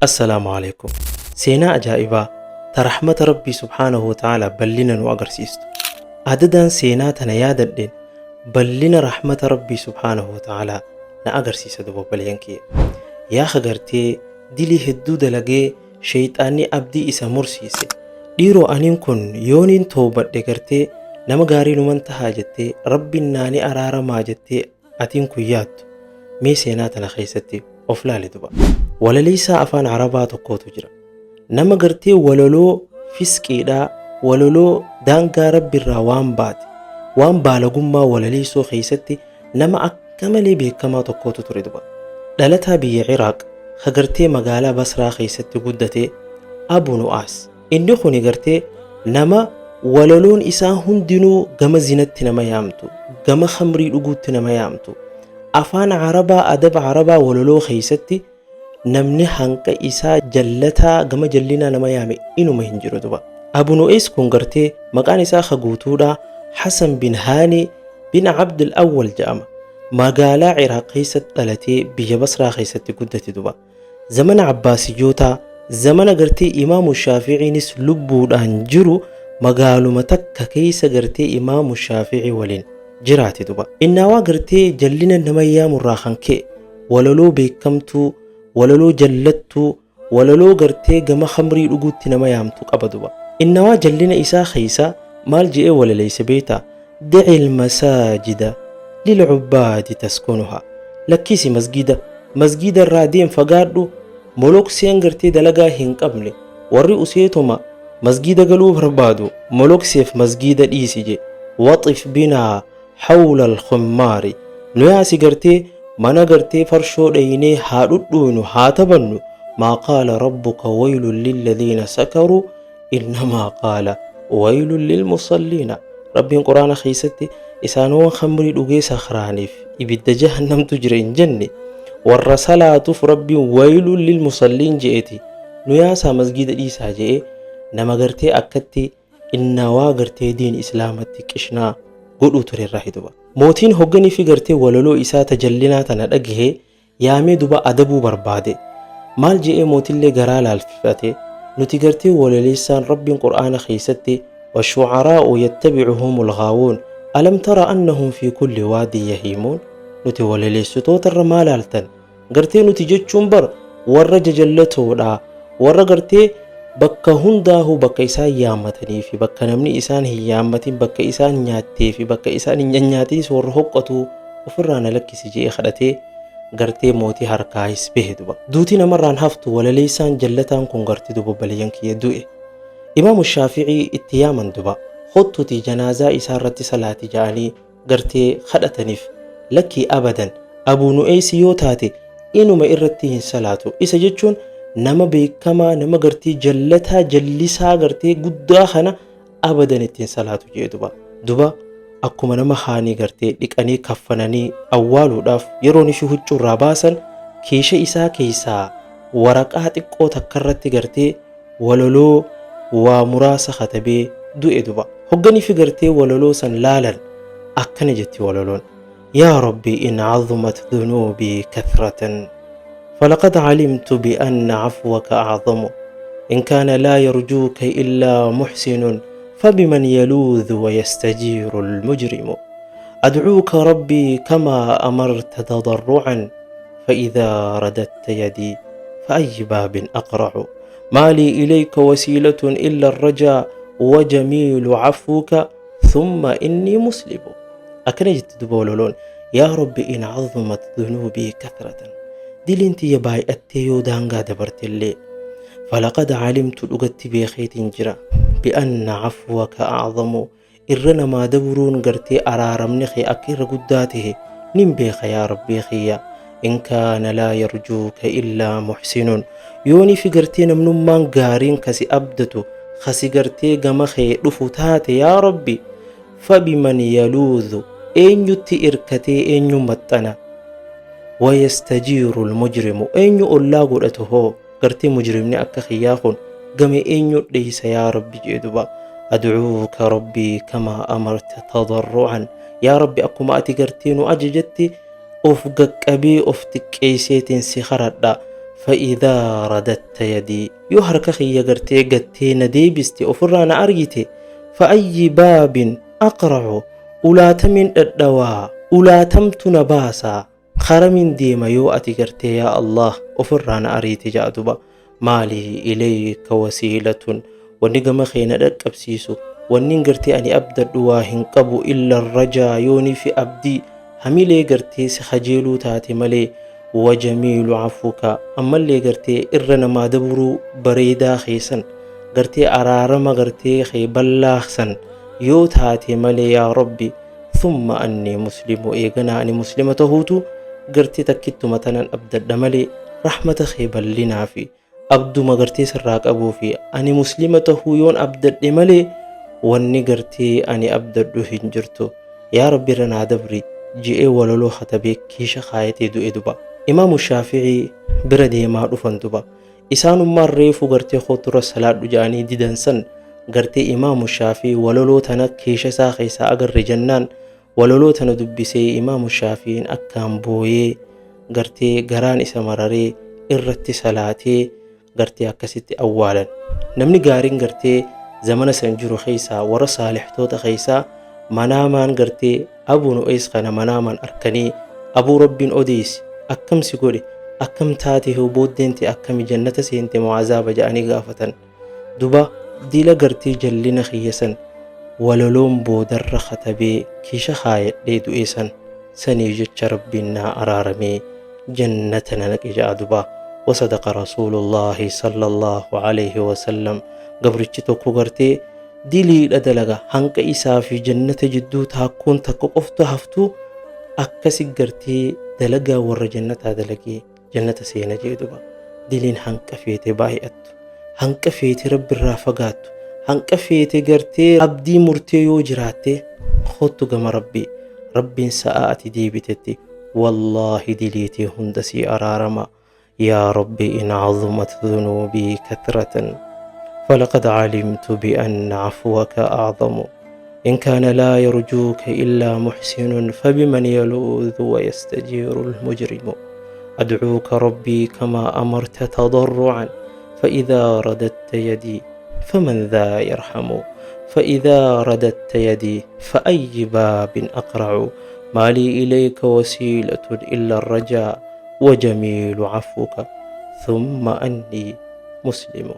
Assalaamu Aleeykum. Seenaa ajaa'ibaa ta rahmata Rabbii subhaanahu wa ta'aalaa ballina nu agarsiistu. Adadaan seenaa tana yaadadheen ballina rahmata Rabbii subhaanahu wa ta'aalaa na agarsiisa duba obboleeyyan kiyya. Yaa ka gartee dilii hedduu dalagee sheeyxaanni abdii isa mursiise. Dhiiroo aniin kun yooniin toobadhe gartee nama gaarii numan tahaa jettee Rabbiin naa ni araaramaa jettee atiin kun yaaddu mee seenaa tana keessatti of laali duba. Walaleessaa afaan Arabaa tokkootu jira. Nama gartee walaloo fisqiidhaa, walaloo daangaa Rabbiirraa waan baate, waan baalagummaa walaleessoo keessatti nama akka malee beekamaa tokkootu ture duba. Dhalataa biyya Iraaq ka gartee magaalaa Basraa keessatti guddate Abu Nu'aas. Inni kuni gartee nama walaloon isaa hundinuu gama zinatti nama yaamtu, gama khamrii dhuguutti nama yaamtu. Afaan Arabaa, adaba Arabaa walaloo keessatti namni hanqa isaa jallataa gama jallinaa nama yaame inuma hin jiru duba. Abu Nu'ees kun gartee maqaan isaa ka guutuudha Hasan bin Haani bin Abdul Awwal jedhama. Magaalaa Iraaq keessatti dhalatee biyya Basraa keessatti guddate duba. Zamana Abbaasiyyootaa, zamana gartee Imaamu Shaaficiinis lubbuudhaan jiru magaaluma takka keessa gartee Imaamu Shaaficii waliin jiraate duba. Innaawaa gartee jallina nama yaamurraa kan ka'e walaloo beekamtuu, walaloo jallattuu, walaloo gartee gama khamrii dhuguutti nama yaamtu qaba duba. Innawaa jallina isaa keessa maal je'ee walaleeyse beeytaa? Daci almasaajida lilcubbaadi taskunuha. Lakkisi masgida, masgida irraa deem fagaadhu, molokseen gartee dalagaa hin qabne, warri useetuma masgida galuu barbaadu molokseef masgida dhiisi je. Waxif binaa hawla alkhummaari. Nu yaasi gartee mana gartee farshoo dheeynee haa dhudhuuynu haa taphannu. Maa qaala rabbuka waylun lilladhiina sakaruu innamaa qaala waylun lilmusalliina. Rabbiin Quraana keessatti isaanowwan khamrii dhugee sakhraaniif ibidda jahannamtu jira hin jenne, warra salaatuuf Rabbiin waylun lilmusalliin je'eeti nu yaasaa masgiida dhiisaa je'ee nama gartee akkatti innawaa gartee diin islaamatti qishnaa godhuu ture irraa duba. Mootiin hogganii fi gartee walaloo isaa tajallinaa tana dhagahe yaamee duba adabuu barbaade. Maal je'ee mootillee garaa laalfifate, nuti gartee walaleessaan Rabbiin Qur'aana keessatti washu'araa'u yattabi'uhumul ghaawuun alam tara annahum fi kulli waadin yahiimuun. Nuti walaleessitoota irra maa laaltan? Gartee nuti jechuun bar warra jajallatoodha, warra gartee bakka hundaahuu bakka isaan yaammatanii fi bakka namni isaan hin yaammatin, bakka isaan nyaattee fi bakka isaan hin nyaatinis warra hoqqatu ofirraa na lakkisi je'ee kadhatee gartee mootii harkaayis bahe duba. Duuti namarraan haftu walaleessaan jallataan kun gartee duba obboleeyyan kiyya du'e. Imaamu Shaafi'ii itti yaaman duba. Kottuutii janaazaa isaa irratti salaati ja'anii gartee kadhataniif. Lakkii abadan Abuu Nu'eeysi yoo taate inuma irratti hin salaatu. Isa jechuun nama beekamaa nama gartee jallataa jallisaa gartee guddaa kana abadan ittiin salaatu jee duba. Duba akkuma nama haanii gartee dhiqanii kaffananii awwaaluudhaaf yeroon ishii huccuu irraa baasan keesha isaa keessaa waraqaa xiqqoo takka irratti gartee walaloo waa muraasa katabee du'e duba. Hogganii fi gartee walaloo san laalan akkana jetti walaloon. Yaa Rabbi in cazumat dhunuubii kathratan falaqad calimtu bianna cafwaka aczamu in kaana laa yarjuuka illaa muxsinun fabiman yaluudhu wayastajiiru almujrimu adcuuka rabbii kamaa amarta tadarrucan فإذا رددت يدي فأي باب أقرع ما لي إليك وسيلة إلا الرجاء وجميل عفوك ثم إني مسلم. أكن جت دبولولون يا ربي إن عظمت ذنوبي كثرة دلنتي يا باي أتيو دانغا دبرت اللي فلقد علمت لقت بخيت جرا بأن عفوك أعظم irra namaa dabruun gartee araaramni kee akka irra guddaa tahe nin beeka yaa Rabbii kiyya. In kaana laa yarjuuka illaa muhsinun, yoonii fi gartee namnummaan gaariin ka si abdatu ka si gartee gama kee dhufu taate yaa Rabbi, fabiman yaluudhu, eenyutti irkatee eenyu maxxana, wayastajiiru almujrimu, eenyu ollaa godhatu hoo gartee mujrimni akka kiyyaa kun game eenyu dheeysa yaa Rabbi jee duba. Adcuuka Rabbii kamaa amarta tadarru'an, yaa Rabbi akkuma ati gartee nu ajajatti of gaqqabee of xiqqeeyseetiin si karadha. Fa'idhaa radatta yadii, yoo harka kiyya gartee gattee na deebiste, ofirraa na argite, fa'ayyi baabin aqra'u, ulaatamiin dhadhawaa, ulaatamtu na baasaa, karamiin deema yoo ati gartee yaa Allah ofirraa na ariite ja'a duba. Maalii ilayka wasiilatun, wanni gama kee na dhaqqabsiisu, wannin gartee ani abdadhu waa hin qabu, illa rajaa, yoonii fi abdii hamilee gartee si kajeeluu taate malee, wajamiilu afuka, ammallee gartee irra namaa dabruu bareedaa keessan, gartee araarama gartee kee ballaaqsan yoo taate malee, yaa Rabbi. Thumma annii muslimu, eeganaa ani muslima tahuutu gartee takkittuma tanan abdadha malee, rahmata kee bal'inaa fi abduma gartee sirraa qabuu fi ani muslima tahuu yoon abdadhe malee, wanni gartee ani abdadhu hin jirtu, yaa Rabbi irra naa dabri je'ee walaloo katabee kiisha kaayatee du'e duba. Imaamu Shaafi'ii bira deemaa dhufan duba. Isaanummaan reefu gartee kooturra salaadhu ja'anii didan san, gartee Imaamu Shaafi'ii walaloo tana kiisha isaa keessaa agarre jennaan, walaloo tana dubbisee Imaamu Shaafi'iin akkaan booyee, gartee garaan isa mararee, irratti salaatee, gartee akkasitti awwaalan. Namni gaariin gartee zamana san jiru keessaa, warra saalihtoota keessaa, manaamaan gartee Abuu Nu'eys kana manaamaan arkanii, abuu Rabbiin odeessi, akkam si godhe, akkam taate, hoo booddeen tee akkami, jannata seente moo azaaba ja'anii gaafatan. Duba dila gartee jallina kiyya san walaloon boodarra katabee kiisha kaayadhee du'e san, saniif jecha Rabbiin naa araaramee jannata na naqe ja'a duba. Wasadaqa rasuulullaahi sallallahu alayhi wasallam. Gabrichi tokko gartee diliidha dalaga, hanqa isaa fi jannata jidduu taakkuun takka qoftu haftu, akkasi gartee dalagaa warra jannataa dalagee jannata seena jee duba. Diliin hanqa feete baay'attu, hanqa feete Rabbirraa fagaattu, hanqa feete gartee abdii murtee yoo jiraatte, kottu gama Rabbii. Rabbiin sa'a ati deebitetti wallaahi diliitii hunda sii araarama. Yaa Rabbi in cazumat dhunuubii kathratan falaqad calimtu bianna cafwaka acdamu, in kaana laa yarjuuka illaa muxsinun fabiman yaluudhu wayastajiiru almujrimu, adcuuka Rabbii kamaa amarta tadarrucan, فإذا رددت يدي فمن ذا يرحم، فإذا رددت يدي فأي باب أقرع، ما لي إليك وسيلة إلا الرجاء وجميل عفوك ثم أني مسلم.